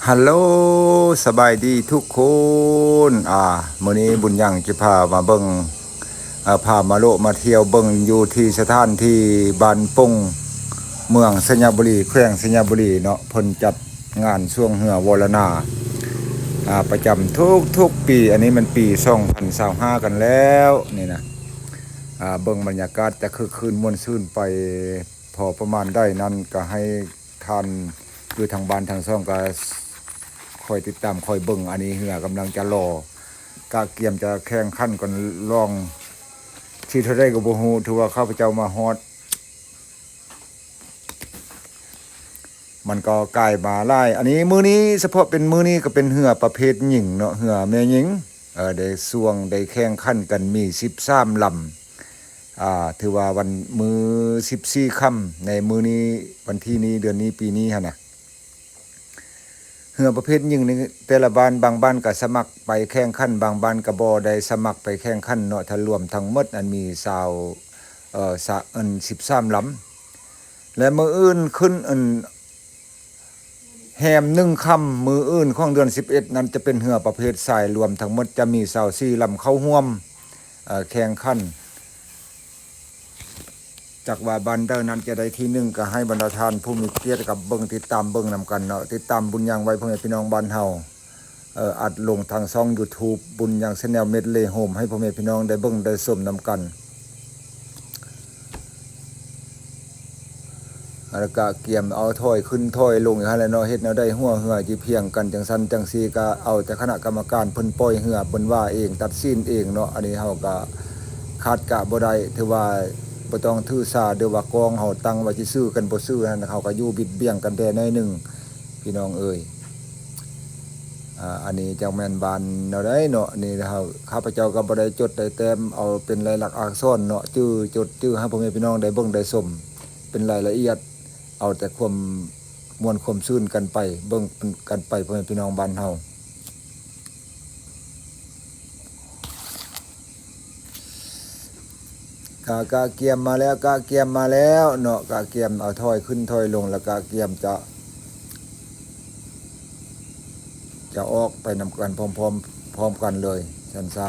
ຮັລໂຫຼ ສະບາຍດີທຸກຄົນ. ອ່າ ມື້ນີ້ບຸນຍັງຈະພາມາເບິ່ງ ອ່າ ພາມາໂລະມາທ່ຽວເບິ່ງຢູ່ທີ່ສະຖານທີ່ບ້ານປົງ ເມືອງໄຊຍະບູລີ ແຂວງໄຊຍະບູລີເນາະ. ເພິ່ນຈັດງານຊ່ວງເຮືອວໍລະນາ ອ່າ ປະຈຳທຸກໆປີ. ອັນນີ້ແມ່ນປີສອງພັນຊາວຫ້າກັນແລ້ວນີ້ນະ. ອ່າ ເບິ່ງບັນຍາກາດຈະຄຶກຄື້ນມ່ວນຊື່ນໄປພໍປະມານໃດນັ້ນ ກໍໃຫ້ທ່ານຢູ່ທາງບ້ານທາງຊ່ອງກໍຄອຍຕິດຕາມຄອຍເບິ່ງ. ອັນນີ້ເຮືອກຳລັງຈະລໍ ກະກຽມຈະແຂ່ງຂັນກັນລ່ອງທີ່ເທົ່າໃດກໍບໍ່ຮູ້. ຖືວ່າຂ້າພະເຈົ້າມາຮອດ ມັນກໍກາຍມາຫຼາຍ. ອັນນີ້ມື້ນີ້ ສະເພາະເປັນມື້ນີ້ກໍເປັນເຮືອປະເພດຍິງເນາະ, ເຮືອແມ່ຍິງ ເອີ ໄດ້ຊ່ວງໄດ້ແຂ່ງຂັນກັນມີສິບສາມລຳ. ອ່າ ຖືວ່າວັນ ມື້ສິບສີ່ຄ່ຳ ໃນມື້ນີ້ ວັນທີນີ້ ເດືອນນີ້ ປີນີ້ຫັ້ນນະ. ເຮືອປະເພດຍິງນີ້ ແຕ່ລະບ້ານ ບາງບ້ານກໍສະໝັກໄປແຂ່ງຂັນ, ບາງບ້ານກໍບໍ່ໄດ້ສະໝັກໄປແຂ່ງຂັນເນາະ. ຖ້າລວມທັງໝົດ ອັນມີຊາວ ເອີ ສະ ອັນ ສິບສາມລຳ ແລະ ມື້ອື່ນຂຶ້ນ ອັນ ແຮມໜຶ່ງຄ່ຳ ມື້ອື່ນຂອງເດືອນສິບເອັດນັ້ນ ຈະເປັນເຮືອປະເພດຊາຍ. ລວມທັງໝົດຈະມີຊາວສີ່ລຳເຂົ້າຮ່ວມ ເອີ ແຂ່ງຂັນ. ຈັກວ່າບ້ານໃດນັ້ນຈະໄດ້ທີໜຶ່ງ ກໍໃຫ້ບັນດາທ່ານຜູ້ມີກຽດກັບເບິ່ງ ຕິດຕາມເບິ່ງນຳກັນເນາະ. ຕິດຕາມບຸນຍັງໄວ້ ພໍ່ແມ່ພີ່ນ້ອງບ້ານເຮົາ. ເອີ ອັດລົງທາງຊ່ອງ YouTube ບຸນຍັງ Channel Medley Home ໃຫ້ພໍ່ແມ່ພີ່ນ້ອງໄດ້ເບິ່ງໄດ້ຊົມນຳກັນ. ແລ້ວກະກຽມເອົາຖອຍຂຶ້ນຖອຍລົງຢູ່ຫັ້ນແຫຼະເນາະ. ເຮັດແນວໃດຫົວເຮືອຊິພຽງກັນ ຈັ່ງຊັ້ນຈັ່ງຊີ້ ກະເອົາແຕ່ຄະນະກຳມະການເພິ່ນປ່ອຍເຮືອ ເພິ່ນວ່າເອງ ຕັດສິນເອງເນາະ. ອັນນີ້ເຮົາກະຄາດກະບໍ່ໄດ້. ຖືວ່າບໍ່ຕ້ອງຖືສາເດີວ່າກ້ອງເຮົາຕັ້ງໄວ້ຊື່ໆ ກັນບໍ່ຊື່ຫັ້ນ ເຮົາກະຢູ່ບິດບຽງກັນແດ່ໜ້ອຍໜຶ່ງ ພີ່ນ້ອງເອີຍ. ອ່າ ອັນນີ້ຈັກແມ່ນບ້ານແນວໃດເນາະ. ນີ້ເຮົາ ຂ້າພະເຈົ້າກໍບໍ່ໄດ້ຈົດໄດ້ແຕ້ມເອົາເປັນລາຍລັກອັກສອນເນາະ, ຈື່ ຈົດຈື່ໃຫ້ພໍ່ແມ່ພີ່ນ້ອງໄດ້ເບິ່ງໄດ້ຊົມເປັນລາຍລະອຽດ. ເອົາແຕ່ຄວາມມ່ວນຄວາມຊື່ນກັນໄປ ເບິ່ງກັນໄປ ພໍ່ແມ່ພີ່ນ້ອງບ້ານເຮົາ. ກະ ກະກຽມມາແລ້ວ ກະກຽມມາແລ້ວເນາະ. ກະກຽມເອົາຖອຍຂຶ້ນຖອຍລົງ ແລ້ວກະກຽມຈະ ຈະອອກໄປນຳກັນພ້ອມໆ ພ້ອມກັນເລີຍຊັ້ນຊະ.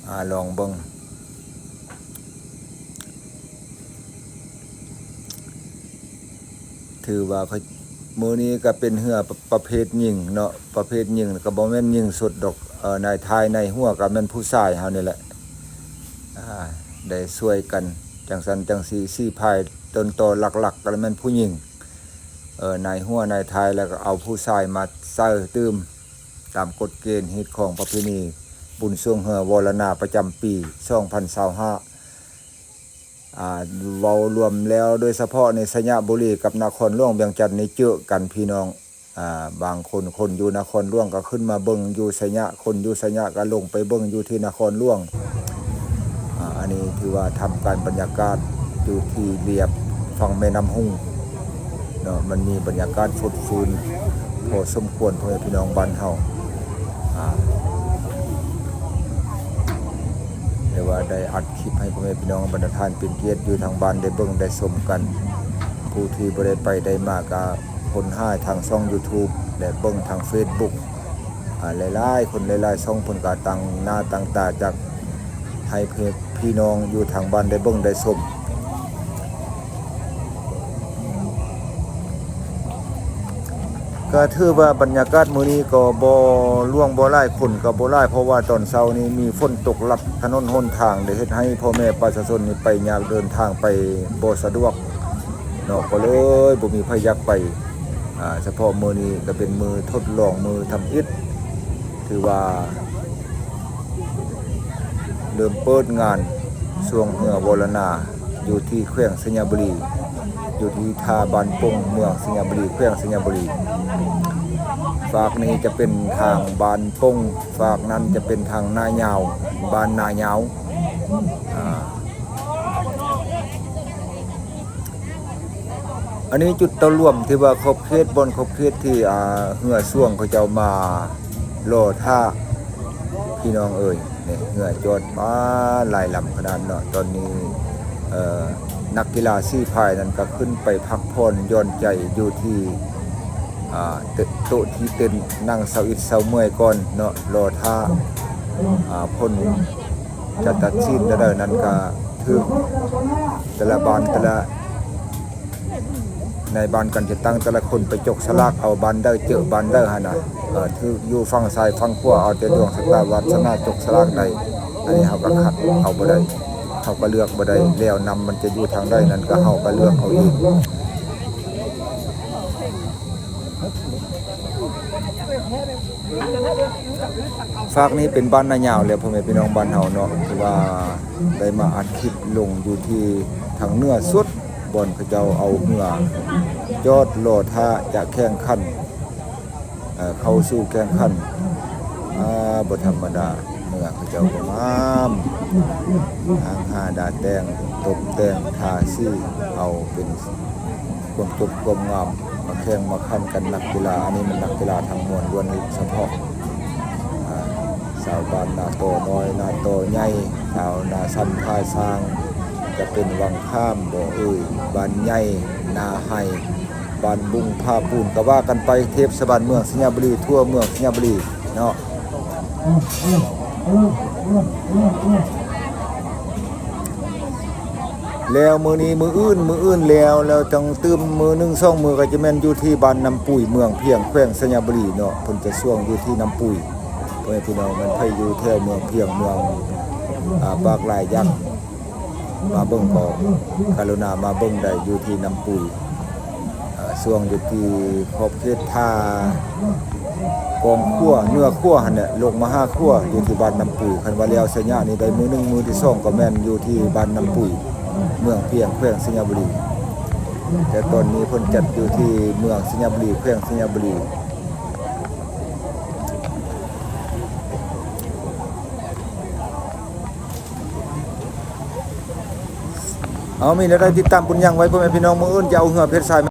ອ່າ ລອງເບິ່ງ. ຖືວ່າເຂົາ ມື້ນີ້ກໍເປັນເຮືອປະ ປະເພດຍິງເນາະ, ປະເພດຍິງກໍບໍ່ແມ່ນຍິງສົດດອກ. ເອີ ນາຍທ້າຍນາຍຫົວກໍແມ່ນຜູ້ຊາຍເຮົານີ້ແຫຼະ ອ່າ ໄດ້ຊ່ວຍກັນ ຈັ່ງຊັ້ນຈັ່ງຊີ້. ສີພາຍຕົ້ນຕໍຫຼັກໆ ກໍແມ່ນຜູ້ຍິງ. ເອີ ນາຍຫົວນາຍທ້າຍ ແລ້ວກໍເອົາຜູ້ຊາຍມາໃສ່ຕື່ມ ຕາມກົດເກນຮີດຄອງປະເພນີບຸນຊ່ວງເຮືອວໍລະນາປະຈຳປີສອງພັນຊາວຫ້າ. ອ່າ ເວົ້າລວມແລ້ວ ໂດຍສະເພາະໃນໄຊຍະບູລີກັບນະຄອນຫຼວງວຽງຈັນນີ້ເຈີກັນ ພີ່ນ້ອງ. ອ່າ ບາງຄົນ ຄົນຢູ່ນະຄອນຫຼວງກໍຂຶ້ນມາເບິ່ງຢູ່ໄຊຍະ, ຄົນຢູ່ໄຊຍະກໍລົງໄປເບິ່ງຢູ່ທີ່ນະຄອນຫຼວງ. ອ່າ ອັນນີ້ຖືວ່າທຳການບັນຍາກາດຢູ່ທີ່ລຽບຝັ່ງແມ່ນ້ຳຮຸ່ງເນາະ, ມັນມີບັນຍາກາດສົດຊື່ນພໍສົມຄວນ ພໍ່ແມ່ພີ່ນ້ອງບ້ານເຮົາ. ອ່າ ແຕ່ວ່າໄດ້ອັດຄລິບໃຫ້ພໍ່ແມ່ພີ່ນ້ອງບັນດາທ່ານເປັນກຽດຢູ່ທາງບ້ານໄດ້ເບິ່ງໄດ້ຊົມກັນ. ຜູ້ທີ່ບໍ່ໄດ້ໄປໄດ້ມາກໍຄົ້ນຫາທາງຊ່ອງ YouTube ແລະ ເບິ່ງທາງ Facebook. ອ່າ ຫຼາຍໆຄົນ ຫຼາຍໆຊ່ອງເພິ່ນກໍຕັ້ງໜ້າຕັ້ງຕາຈາກໃຫ້ ພີ່ນ້ອງຢູ່ທາງບ້ານໄດ້ເບິ່ງໄດ້ຊົມ. ກໍຖືວ່າບັນຍາກາດມື້ນີ້ກໍບໍ່ຫຼວງບໍ່ຫຼາຍ ຄົນກໍບໍ່ຫຼາຍ ເພາະວ່າຕອນເຊົ້ານີ້ມີຝົນຕົກຫຼັກ ຖະໜົນຫົນທາງໄດ້ເຮັດໃຫ້ພໍ່ແມ່ປະຊາຊົນນີ້ໄປຍາກ ເດີນທາງໄປບໍ່ສະດວກເນາະ, ກໍເລີຍບໍ່ມີໃຜຢາກໄປ. ອ່າ ສະເພາະມື້ນີ້ກໍເປັນມື້ທົດລອງ ມື້ທຳອິດ ຖືວ່າເລີ່ມເປີດງານຊ່ວງເຮືອວໍລະນາ ຢູ່ທີ່ແຂວງໄຊຍະບູລີ, ຢູ່ທີ່ທ່າບ້ານປົງ ເມືອງໄຊຍະບູລີ ແຂວງໄຊຍະບູລີ. ຟາກນີ້ຈະເປັນທາງບ້ານປົງ, ຟາກນັ້ນຈະເປັນທາງນາຍາວ ບ້ານນາຍາວ. ອ່າ ອັນນີ້ຈຸດເຕົ້າລວມທີ່ວ່າຂອບເຂດ ບ່ອນຂອບເຂດທີ່ ອ່າ ເຮືອຊ່ວງເຂົາເຈົ້າມາລໍຖ້າ ພີ່ນ້ອງເອີຍ. ນີ້ເຮືອຈອດ ປາ ຫຼາຍລຳຂະໜາດເນາະ. ຕອນນີ້ ເອີ ນັກກິລາສີພາຍນັ້ນກໍຂຶ້ນໄປພັກຜ່ອນຢ່ອນໃຈຢູ່ທີ່ ອ ອ່າ ໂຕະທີ່ເຕັນນັ່ງເຊົາອິດເຊົາເມື່ອຍກ່ອນເນາະ ລໍຖ້າ ອ່າ ຜົນຈະຕັດສິນແນວໃດນັ້ນ ກະຖືກແຕ່ລະບ້ານ ແຕ່ລະນາຍບ້ານການຈັດຕັ້ງ ແຕ່ລະຄົນໄປຈົກສະຫຼາກເອົາບ້ານໃດເຈີບ້ານໃດຫັ້ນນະ ເອີ ຖືກຢູ່ຝັ່ງຊ້າຍຝັ່ງຂວາ ເອົາແຕ່ດວງຊະຕາວາສະໜາຈົກສະຫຼາກໄດ້. ອັນນີ້ເຮົາກະຂັດເຂົາບໍ່ໄດ້ ເຮົາກະເລືອກບໍ່ໄດ້ ແລ້ວນຳມັນຈະຢູ່ທາງໃດນັ້ນ ກະເຮົາກະເລືອກເອົາເອງ. ຟາກນີ້ເປັນບ້ານນາຍາວແລ້ວ ພໍ່ແມ່ພີ່ນ້ອງບ້ານເຮົາເນາະ ທີ່ວ່າໄດ້ມາອັດຄລິບລົງຢູ່ທີ່ທາງເໜືອສຸດ ບ່ອນເຂົາເຈົ້າເອົາເຮືອຈອດລໍຖ້າຈະແຂ່ງຂັນ ເອີ ເຂົ້າສູ່ແຂ່ງຂັນ ອ່າ ບໍ່ທຳມະດາ ເຮືອເຂົາເຈົ້າກໍງາມ ຫາງຫາດາແຕ່ງ ຕົບແຕ່ງ ທາສີ ເອົາເປັນຄວາມຈົບຄວາມງາມ ມາແຂ່ງມາຂັນກັນນັກກິລາ. ອັນນີ້ມັນນັກກິລາທັງມວນ ລ້ວນສະເພາະ ອ່າ ຊາວບ້ານນາຕໍນ້ອຍ ນາຕໍໃຫຍ່ ຊາວນາຊຳ ທ່າຊ້າງ ຈະເປັນວັງຂ້າມບໍ່ເອີຍ ບ້ານໃຫຍ່ ນາໄຮ ບ້ານບຸງ ຜາປູນ ກະວ່າກັນໄປ ເທດສະບານເມືອງໄຊຍະບູລີ ທົ່ວເມືອງໄຊຍະບູລີເນາະ. ແລ້ວມື້ນີ້ ມື້ອື່ນ ມື້ອື່ນແລ້ວ ແລ້ວຈັ່ງຕື່ມມື້ໜຶ່ງສອງມື້ ກະຈະແມ່ນຢູ່ທີ່ບ້ານນ້ຳປຸຍ ເມືອງພຽງ ແຂວງໄຊຍະບູລີເນາະ. ເພິ່ນຈະຊ່ວງຢູ່ທີ່ນ້ຳປຸຍ ພໍ່ແມ່ພີ່ນ້ອງ ແມ່ນໃຜຢູ່ແຖວເມືອງພຽງ ເມືອງ ອ່າ ປາກລາຍຍັກ ມາເບິ່ງກໍກະລຸນາມາເບິ່ງໄດ້ຢູ່ທີ່ນ້ຳປຸຍ ເອີ ຊ່ວງຢູ່ທີ່ຂອບເຂດທ່າກອງຂົວ ເໜືອຂົວຫັ້ນແຫຼະ ລົງມາຫາຂົວ ຢູ່ທີ່ບ້ານນ້ຳປຸຍ. ຄັນວ່າແລ້ວໄຊຍະນີ້ໄດ້ມື້ໜຶ່ງ ມື້ທີສອງ ກໍແມ່ນຢູ່ທີ່ບ້ານນ້ຳປຸຍ ເມືອງພຽງ ແຂວງໄຊຍະບູລີ. ແຕ່ຕອນນີ້ເພິ່ນຈັດຢູ່ທີ່ເມືອງໄຊຍະບູລີ ແຂວງໄຊຍະບູລີ. ເອົາ ມີແນວໃດຕິດຕາມບຸນຍັງໄວ້ ພໍ່ແມ່ພີ່ນ້ອງ ມື້ອື່ນຈະເອົາເຮືອເພັດຊາຍ